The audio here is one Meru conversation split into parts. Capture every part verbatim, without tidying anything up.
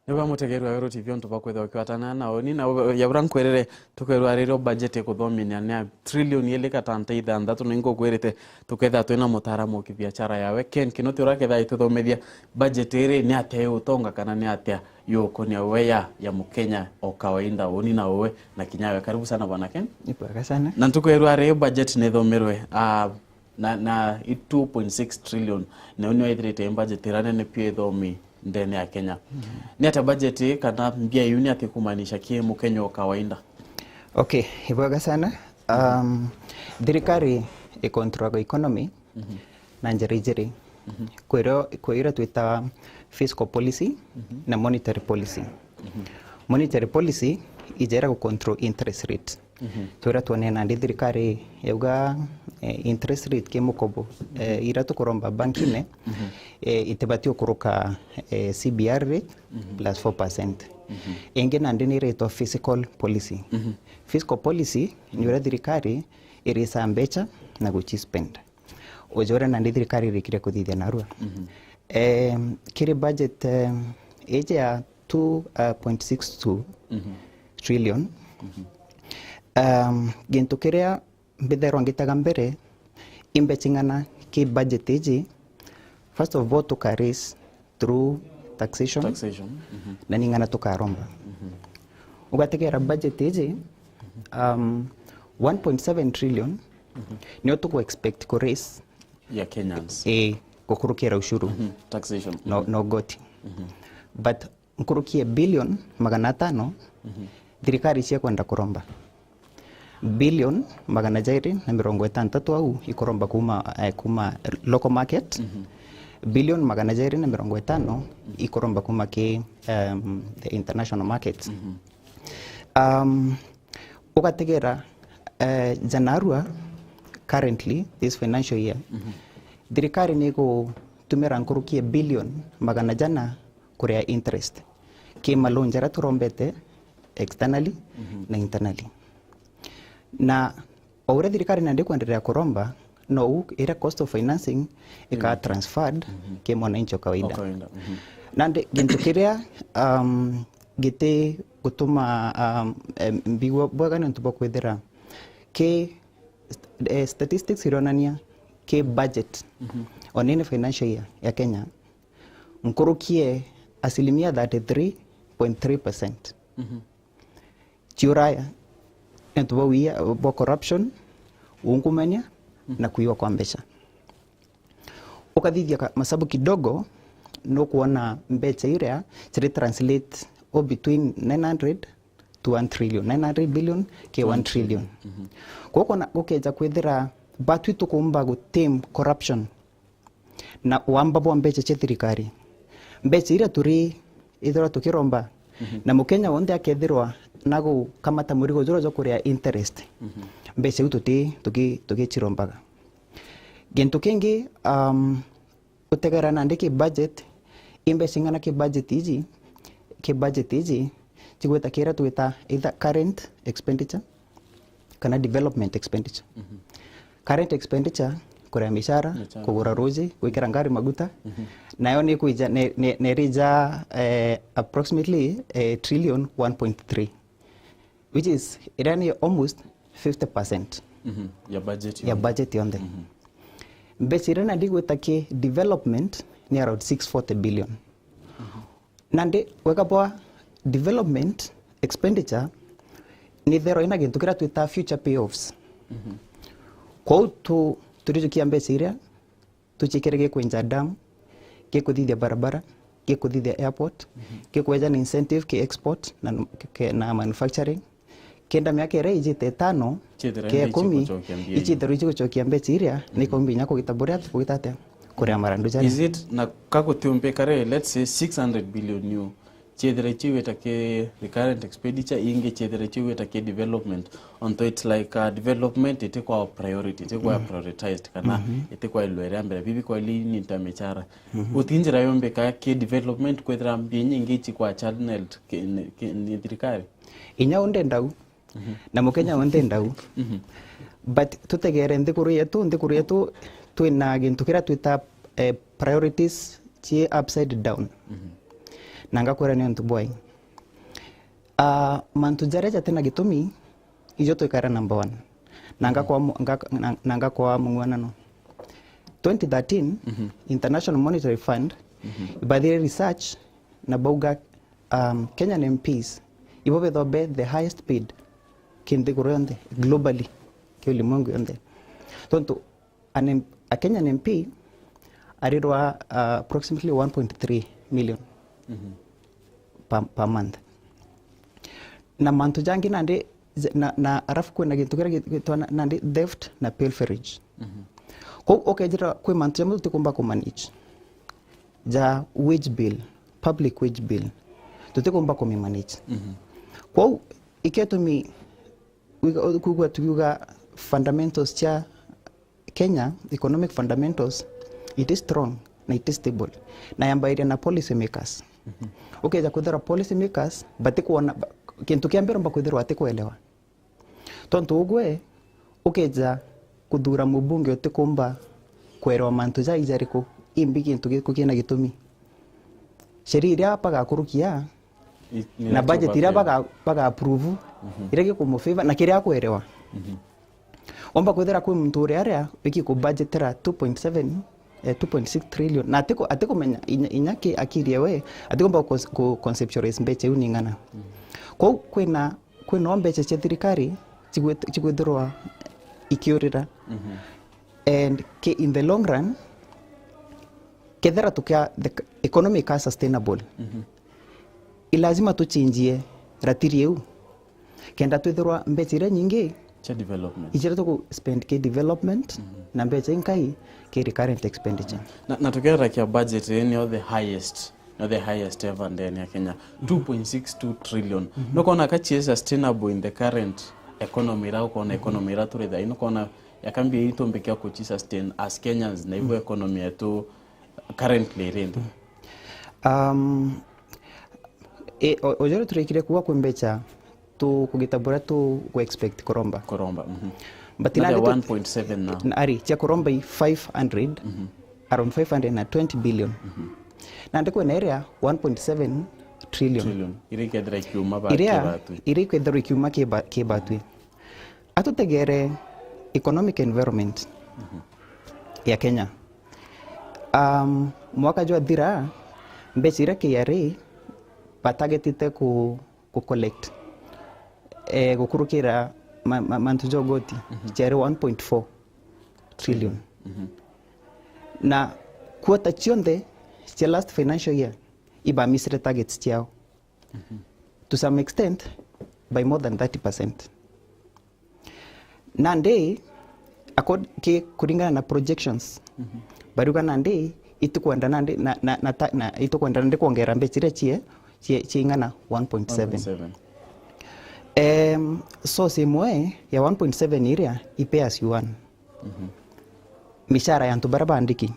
Ni bwa mutegerwa Weru T V untu bwa kwithirwa ukiwatana na uni, na u-, ya bura nkwirire, tukwirwa ririo budget ikuthomithia ni ya trillion ili gatanta ithanthatu, na inkukwirite tukethirwa twina mutaaramu wa kibiashara yawe, Ken Kinoti, uria akethirwa agituthomithia budget iri ni atia yutonga kana ni atia yukunia we ya, ya Mukenya o kawaida, uni na uwe na kinya we. Karibu sana bwana Ken. Ni bwega sana. Na ntuku ya riu budget ni ithomirwe, ah, na, na i two point six trillion, na nio ithirite budget iria nene pia ithomi ndene ya Kenya. Ni atia budget ii kana mbia iu ni atia ikumaanisha ki Mukenya o kawaida? Okay, ibwega sana. Um, thirikari icontrolaga economy na njira ijiri. Kwi iria, kwi iria twitaga fiscal policy na monetary policy. Monetary policy ijera gucontrol interest rate. Twira twonene nandi thirikari yauga, eh, interest rate ki mukobo, eh, iria tukuromba bankine, eh, itibati ukuruka, eh, C B R rate plus four percent. Ingi nandi ni iritwa fiscal policy. Fiscal policy ni uria thirikari irisa mbecha na gucispend. Uja uria nandi thirikari irikire kuthithia narua. Em, kiri budget, em, iji ya two point six two trillion, em, gintu kiria mbithairwa ngitaga mbere, i mbecha ing'ana ki budget iji, first of all, tuka raise through taxation, Taxation. Na ni ing'ana tukaromba. Ugategera budget iji, um, one point seven trillion nio tuku expect ku raise. Ya Kenyans. Ii, gukurukira ushuru. Taxation. No, no goti. But nkuruki ya billion magana atano, thirikari cia kwenda kuromba. Billion magana jairi na mirongo itantatu au ikuromba kuma, eh, kuma local market. Billion magana jairi na mirongo itano ikuromba kuma ki, um, the international market. Um, ugategera, eh, ja narua, currently, this financial year, thirikari ni igutumira nkuruki ya billion magana jana kuria interest ki maloan jaria turombete externally na internally. Na o uria thirikari nandi kwenderea kuromba, nou iria cost of financing ikaa transferred ki mwananchi o kawaida. O kawaida. Nandi gintu kiria, um, giti gutuma, um, em, mbigua bwega ni untu bwa kwithira ki, eh, statistics ironania ki budget on any financial year ya Kenya, nkuruki ya asilimia thirty-three point three percent ciuraya niuntu bwa wia, bwa corruption, ungumania na kuiwa kwa mbecha. Ukathithia ka-, masabu kidogo, nukwona mbecha iria ciri translate o between nine hundred to one trillion, nine hundred billion ki one trillion. Koguo kwona gukeja kwithira batwi tukumba gu tame corruption na wamba bwa mbecha cia thirikari. Mbecha iria turi ithirwa tukiromba, na Mukenya wonthe akethirwa na gukamata murigo juria jwa kuria interest, mbecha iu tuti-, tuki-, tugicirombaga. Gintu kingi, um, utegera nandi ki budget, i mbecha ing'ana ki budget iji, ki budget iji, cigwita kiria twita either current expenditure, kana development expenditure. Current expenditure, kuria micara, kugura ruji, gwikira ngari maguta, nayo ni kwija, ne-, ne-, nerija, eh, approximately, eh, trillion one point three, which is, iria ni almost fifty percent ya budget ya yonthe. Budget yonthe. Mbecha iria nandi igwita ki development ni around six forty billion. Nandi wega bwa development expenditure ni therwa ina gintu kiria twita future payoffs. Kwou tu-, turijukia mbecha iria tuciikire gikwenja dam, gikuthithia barabara, gikuthithia airport, gikweja na incentive ki export na, ke-, na manufacturing, kenda miaka iria ijite itano, ciithirwe ke ikumi, icithirwe icigucokia mbecha iria, ni ikumbi inya kugita buria, kugita atia? Kuria marandu jaria. Is it na ka gutiumbika ri, let's say six hundred billion yu, ciithirwe iciwita ki recurrent expenditure, ingi ciithirwe iciwita ki development, onto it's like, uh, development iti kwa priority, iti kwa prioritized, kana iti kwa ilwe ria mbere, bibi kwa ili ni ta michara. Guti njira yumbika ki development kwithira mbia inyingi ici kwa channeled ki, ni, ki, ni thirikari? Inya u ndenda u. Na Mukenya wonthe ndau. But tutegere nthiguru yetu, nthiguru yetu twina gintu kiria twita, eh, priorities ci upside down. Na ngakwira ni untu bwai. Ah, mantu jaria jatina gitumi, ijo twikara number one. Na ngakwa mu-, ngak-, na, na ngakwa mung'uanano. Twenty thirteen, International Monetary Fund ibathire research na bauga, um, Kenyan M Ps ibo bethagwa be the highest paid ki nthiguru yonthe, globally, ki ulimwengu yonthe. Tontu an M-, a Kenyan M P arirwa, uh, approximately one point three million per, per month. Na mantu jangi nandi, na, na arafu kwina gintu kiria gitwa na-, nandi theft na pilferage. Kou ukethira kwi mantu jamwe tutikumba ku manage, ja wage bill, public wage bill, tutikumba ku manage. Kou iketumi kwigua tukiuga fundamentals cia Kenya, economic fundamentals, it is strong na it is stable. Na yambairia na policy makers. Ukeja kwithirwa policy makers, batikwona, ba-, kintu kia mbere umba kwithirwa atikwelewa. Tontu ugwe, ukeja kuthura mubunge utikumba kwelewa mantu jai jariku, imbi kintu giku kina gitumi. Sheria iria bagakurukia, I-, na budget iria baga, baga approve, iria gikumufavor na kiria akwelewa. Omba kwithira kwi muntu uria aria wiki kubudgetera two point seven, eh, two point six trillion. Na atiku-, atikumenya inya, inya ki akiri ewe, atikumba ku cons-, ku conceptualize mbecha iu ni ng'ana. Kou kwina, kwina o mbecha cia thirikari cigwit-, cigwithirwa ikiurira. And ki in the long run, kethira tukia, the economy ika sustainable, i lazima tuchinjie ratiri iu. Kenda twithirwa mbecha iria nyingi cia development, iria tuku spend ki development, na mbecha inkai ki recurrent expenditure. Na, na tukirakia budget ii nio the highest, nio the highest ever ndene ya Kenya, two point six two trillion. Nukona ka chi sustainable in the current economy iria ukona economy iria turi thai, nukona yakambia itumbikia ku chi sustain as Kenyans na ibo economy yetu currently iri nthi? Um, e, o-, ojoro turikire kuuga kwi mbecha tu kugita buria tu ku expect kuromba. Kuromba, mhm. But nandi one point seven now. Na ari, cia kuromba i five hundred, around five hundred na twenty billion. Nandi kwina iria one point seven trillion. Trillion. Iria ikethira ikiuma ba kibatwi. Iria ikethira ikiuma kiba-, kibatwi. Atutegere economic environment ya Kenya. Um, mwaka jwathira, mbecha iria K R A batargetite ku, ku collect, eh, gukurukira ma, ma, mantu ja ugoti, ciari one point four trillion. Na quarter cionthe cia last financial year, ibamisire targets ciao. To some extent, by more than thirty percent. Nandi, accord-, ki-, kuringana na projections, bariuga nandi, itukwenda nandi, na, na, na ta-, na itukwenda nandi kwongera mbecha iria cie, cie, cie ing'ana one point seven. One point seven. Em, source imwe ya one point seven iria i pay as you earn. Mishara ya antu baria baandiki.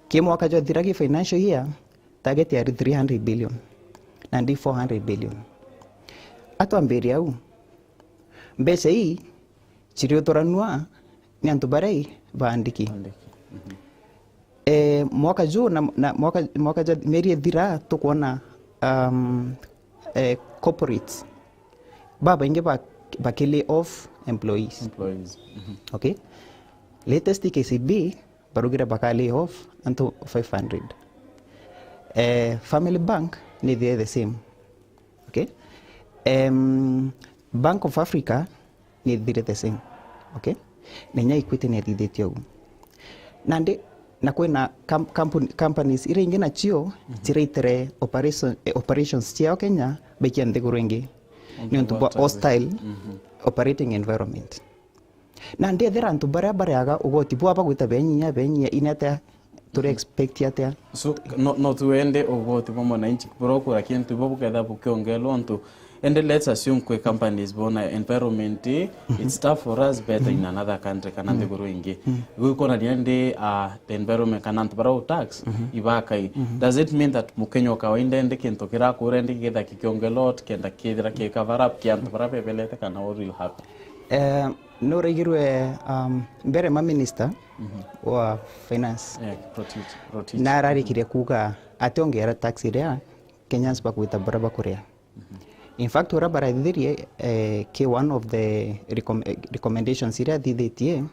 Ki mwaka jwathira ki financial year, target yari three hundred billion, nandi four hundred billion. Atwambiria au, mbecha ii ciriuturanua ni antu baria i baandiki. Baandiki. Eh, mwaka juu na, na mwaka, mwaka jwa mieri ithira tukwona, um, eh, corporates babaingi ba, baki lay off employees. Employees. Okay? Latest K C B barugire baka lay off antu five hundred. Eh, Family Bank ni the, the same. Okay? Em, Bank of Africa ni thire the same. Okay? Na inya Equity ni ithithitie uguo. Nandi, na kwina kam-, kampuni, companies iria ingi nacio ciraitere operation, eh, operations ciao Kenya, baikia nthiguru ingi. Niuntu bwa hostile operating environment. Na ndethira antu baria bariaga ugoti bwa bagwita benyinya, benyinya, ina atia turi expect atia? So, no, no tuende ugoti bwa mwananchi burokura kintu ibo buketha bukiongelwa untu, ende let's assume kwi companies bona environment, it's tough for us better in another country kana nthiguru ingi. Gwikonania ndi, ah, the environment kana antu baria u tax ibakai. Does it mean that Mukenya o kawaida ndi kintu kirakura ndi githa kikiongelwa kenda kithira ki cover up kia antu baria bebelete kana what will happen? Eh, nuraigirwe, um, mbere ma minister wa finance, eh, Rotich-, Rotich. Nararikirie kuuga ati ongera tax iria, Kenyans bagwita bara bakuria. In fact, uria barathithirie, eh, ki one of the recom-, eh, recommendations iria athithitie,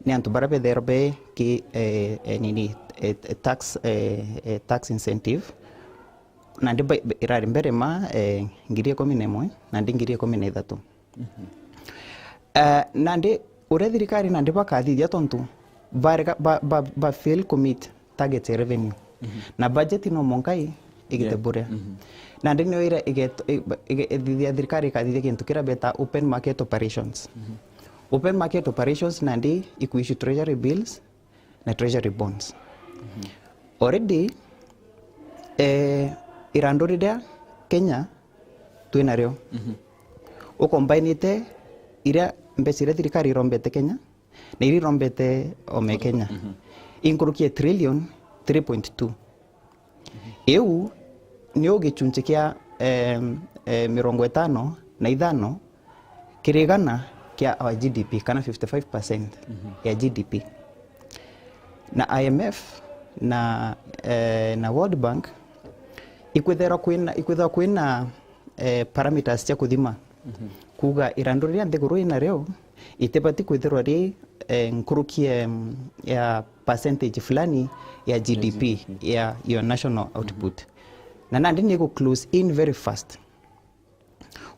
ni antu bara bethairwa be ki, eh, eh, nini, eh, tax, eh, eh, tax incentive, nandi ba-, irari mbere ma, eh, ngiri ikumi na imwe, nandi ngiri ikumi na ithatu. Eh, nandi uria thirikari nandi bakathithia tontu barega, ba, ba, ba fail ku meet target ya revenue. Na budget no monka i-, igite buria. Nandi nio ira iget-, i-, ige-, ithithia thirikari ikathithia kintu kiria beta open market operations. Open market operations nandi iku issue treasury bills na treasury bonds. Already, eh, irandu riria Kenya twinario, ukombainite iria mbeca iria thirikari irombete Kenya na iria irombete ome Kenya, inkuruki ya trillion three point two. Iu nio gichunchi kia, em, eh, mirongo itano na ithano kiri igana kia our G D P, kana fifty-five percent ya G D P. Na I M F na, eh, na World Bank ikwithirwa kwina, ikwithirwa kwina, eh, parameters cia kuthima. Kuuga irandu riria nthiguru inario itibati kwithirwa ri, eh, nkuruki, em, ya percentage fulani ya G D P, ya your national output. Na nandi ni igu close in very fast.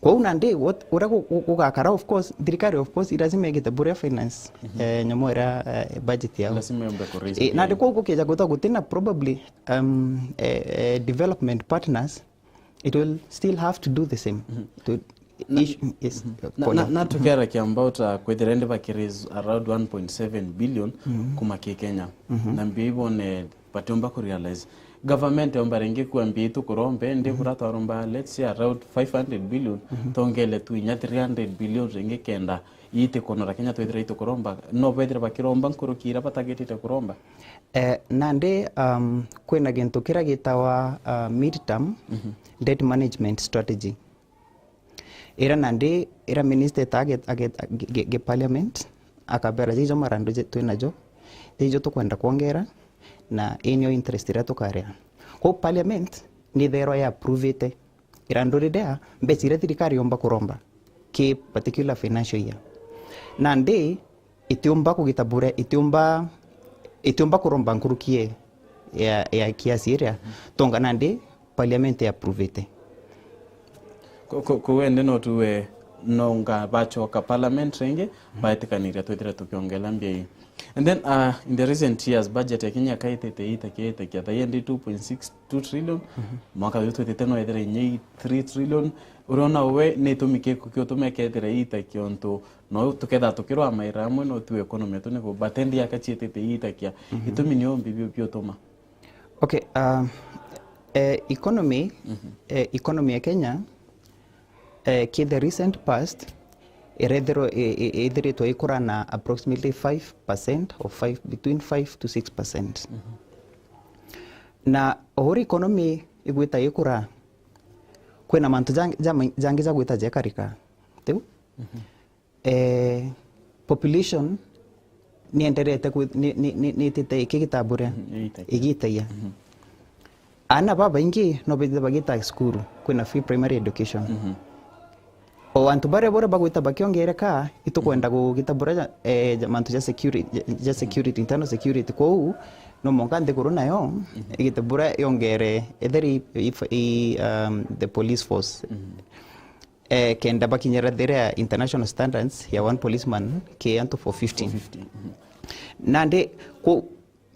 Kwou nandi, what, uria gu-, gu-, gugakara, of course, thirikari, of course, i lazima igite buria finance, eh, nyamu iria, eh, budget yao. Lazima yombe ku raise. Eh, nandi kwou gukija gwithwa gutina probably, um, eh, eh, development partners, it will still have to do the same. To Na, issue, yes, na, pole. Na, na tukerakia about, uh, kwithira ndi bakiraise around one point seven billion kuma ki Kenya. Na mbia ibone batiumba ku realize. Government yomba ringi kua mbia itukurombe, ndi bura twaromba, let's say, around five hundred billion, tongele tu inya three hundred billion ringi kenda itikonora Kenya twithira itukuromba. No bethire bakiromba nkuruki iria batagitite kuromba. Eh, nandi, um, kwina gintu kiria gitawa, uh, mid-term debt management strategy. Ira nandi, ira minister eta age-, age-, age-, ge-, ge parliament, akabera, "Jijo marandu je-, twinajo, jijo tukwenda kwongera, na ii nio interest iria tukaria." Kwou parliament nitherwa ya approvite irandu riria mbeca iria thirikari yomba kuromba ki particular financial year. Nandi itiumba kugita buria, itiumba, itiumba kuromba nkuruki ya, ya kiasi iria tonga nandi parliament ya approvite. Ku-, ku-, ku wende no tuwe nonga bachoka parliament ringi, baetikaniria twithire tukiongela mbia ii. And then, uh, in the recent years, budget ya Kenya kaitite itakia, itakia, thaia ndi two point six two trillion, mwaka uyu twitite no ethire inya i three trillion. Uriona we ni itumi kiku kiutuma ikethira itakia untu no tuketha tukirwa maira amwe no tu economy yetu niku, but endi yaka cietete itakia. Itumi nio mbi biu biutuma. Okay, um, eh, economy, eh, economy ya Kenya, eh, ki the recent past, irethirwo, i-, i-, ithiritwe ikura na approximately five percent or five, between five to six percent. Na o uria economy igwita ikura, kwina mantu jang-, jama-, jangi jagwita jekarika. Tiu? Eh, population nienderete kwi-, ni, ni, ni, ni itite ikigita buria, igitagia. Aana babaingi no bithithe bagita cukuru, kwina free primary education. O antu baria boria bagwita bakiongereka, itukwenda kugita buria ja-, eh, ja-, mantu ja security, ja, ja security, internal security. Kwou, no mwanka nthiguru nayo igite buria yongere, etheri i, i, um, the police force. Eh, kenda bakinyira the international standards ya one policeman ki antu four fifty. Four fifty, mhm. Nandi ku-,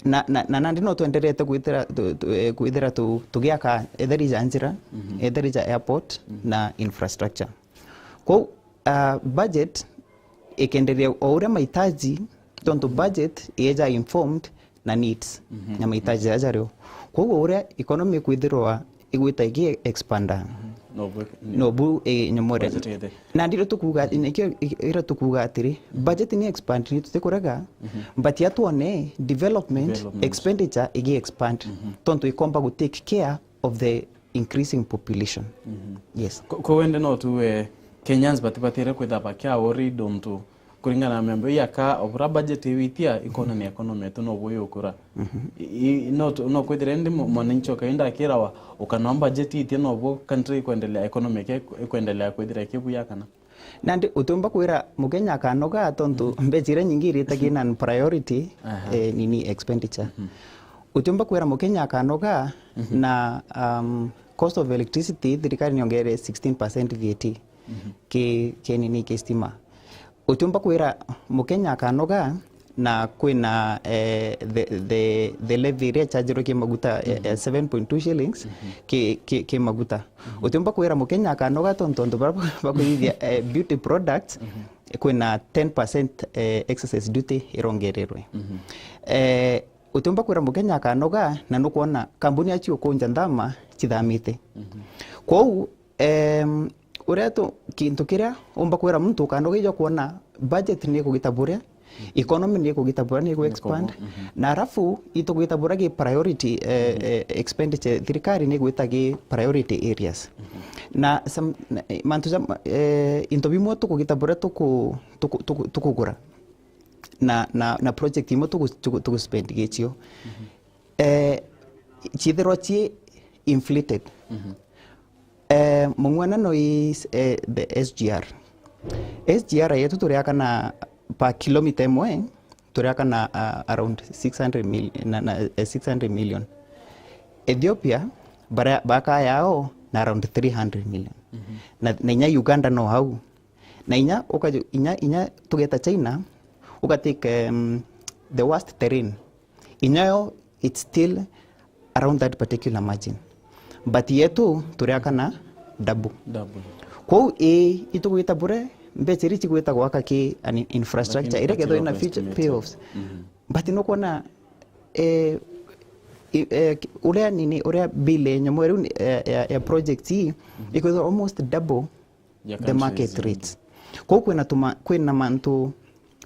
na, na, na nandi no twenderete kwithira tu, tu, eh, kwithira tu, tugiaka etheri ja njira, etheri ja airport na infrastructure. Kwou, ah, budget ikenderea o uria mahitaji, tontu budget ieja informed na needs na mahitaji jaria jario. Kwou uria economy ikwithirwa igwita igi expanda. Nobu, eh, nyomore. Budget ithe. Na ndiro tukuga, nikio i-, ira tukuga atiri, budget ni expand ni tutikurega, but ya tuone development, development expenditure igi expand. Tontu ikomba gu take care of the increasing population. Yes. Ko, ko wende no tuwe Kenyans batibatire kwitha bakia worried untu Kuringana na miambo ii aka, obura budget iwitia, ikonania economy yetu no bwo yukura. I, i, no tu-, no kwithira indi mo-, mwananchi o kawaida akirawa, ukanoa budget itia no bwo country ikwendelea, economy ke-, ikwendelea kwithira ikibuya kana? Nandi utiumba kwira Mukenya akanoga tontu mbeca iria nyingi iritagia na priority, eh, nini expenditure. Utiumba kwira Mukenya akanoga na, um, cost of electricity, thirikari niongere sixteen percent V A T ki, ki nini, ki stima. Utiumba kwira Mukenya akanoga na kwina, eh, the, the, the levy iria ichargirwe ki maguta, eh, eh, seven point two shillings ki, ki, ki maguta. Utiumba kwira Mukenya akanoga tontu antu baria bakuthithia, eh, beauty products, kwina ten percent, eh, excise duty irongererwe. Eh, utiumba kwira Mukenya akanoga na nukwona kambuni acio kunja ndama cithamite. Kwou, em, uria tu, kintu kiria umba kwira muntu ukanoga ijo kwona budget ni ikugita buria, economy ni ikugita buria, ni igu expand. Na arafu itugita buria gi priority, eh, eh, expenditure, thirikari ni igwita gi priority areas. Na some, na, eh, mantu ja, eh, into bimwe tukugita buria tuku-, tuku-, tuku-, tukugura. Na, na, na project imwe tugu-, tugu-, tugu spend gicio. Eh, ciithirwa ci inflated. Eh, mung'uanano is, eh, the S G R. S G R yetu turiaka na per kilometer imwe, turiaka na, ah, around six hundred mil-, na, na, eh, six hundred million. Ethiopia, bara-, baka yao na around three hundred million. Na, na inya Uganda no hau. Na inya ukaja, inya, inya tugeta China, ugatake, um, the worst terrain. Inya yo, it's still around that particular margin. But yetu, turiaka na double. Double. Kwou, ii, itugwita bure, mbeca iria cigwita gwaka ki an infrastructure, iria kethirwa ina future payoffs. But nukwona, eh, i-, eh, ki-, uria nini, uria bill yenye mweru ni, eh, ya, ya project ii, ikwithirwa almost double the market rates. Kwou kwina tuma-, kwina mantu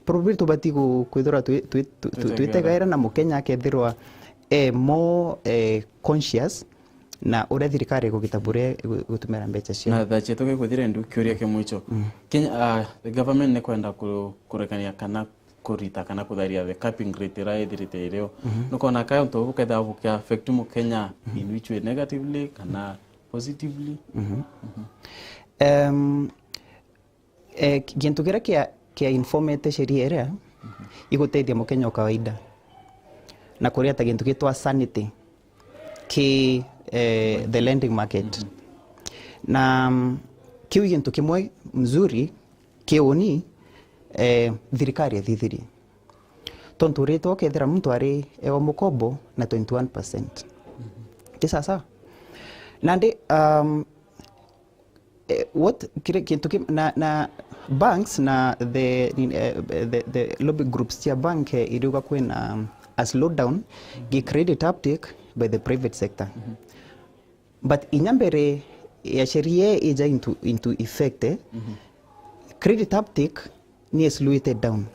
probably tubati ku-, kwithirwa twi-, twi-, twi-, twi-, twitegaira na Mukenya akethirwa e more, eh, conscious na uria thirikari igugita buria igu-, igutumira mbeca cio. Na thaa cietu gikuthira, ndu kiuria kia mwicho. Kenya, ah, the government ni kwenda ku-, kurekania kana kurita kana kutharia the capping rate iria ithirite irio. Nukona ka untu bukethira bukia affect Mukenya in which way, negatively kana positively? Em, eh, ki-, kintu kiria kia, kia informate sheria iria igutethia Mukenya o kawaida na kureta gintu gitwa sanity ki, eh, the lending market. Na, mm, kiu gintu kimwe mzuri kiuni, eh, thirikari ithithirie. Tontu uritwa ukethira muntu ari ewa mukombo na twenty-one percent. Ti sawa sawa? Nandi, um, eh, what, kire-, kintu kim-, na, na banks na the, eh, the, the lobby groups cia bank, eh, iriuga kwina, um, a slowdown gi credit uptake by the private sector. But inya mbere ya sheria ii ija into, into effect, eh, credit uptake ni slowed down.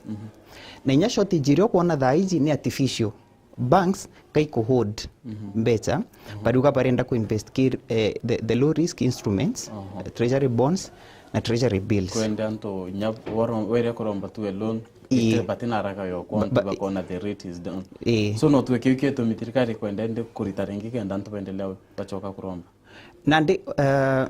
Na inya shortage iria ukwona thaa iji ni artificial. Banks kaiku hold mbeca, bariuga barenda ku invest ki, eh, the, the low risk instruments, treasury bonds na treasury bills. Kwenda antu inya waro-, were kuromba tu a loan, ii, ite-, batina haraka yo kwona, ba-, bakona the rate is down. Ii. So no tuwe kiu kietumi thirikari kwenda indi kurita ringi kenda antu baendelea bacoka kuromba. Nandi, eh,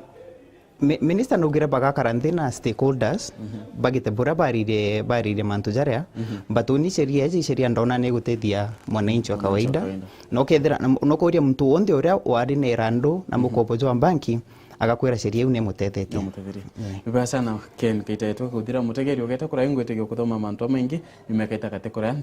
mi-, minister naugire bagakara nthi na stakeholders, bagite buria barire, barire mantu jaria, but uni sheria iji, sheria ndona ni igutethia mwananchi wa kawaida. Mwananchi wa kawaida. Na ukethira, na, na ukuria muntu wonthe uria wari na irandu na mukobo jwa banki, agakwira sheria iu ni imutethetie. Ni imutethetie. Ni bwega sana, Ken Kaitete, kuthira mutegeri ugete kuria, ingwitikia kuthoma mantu jamaingi, nyuma ya kaita gati kuria.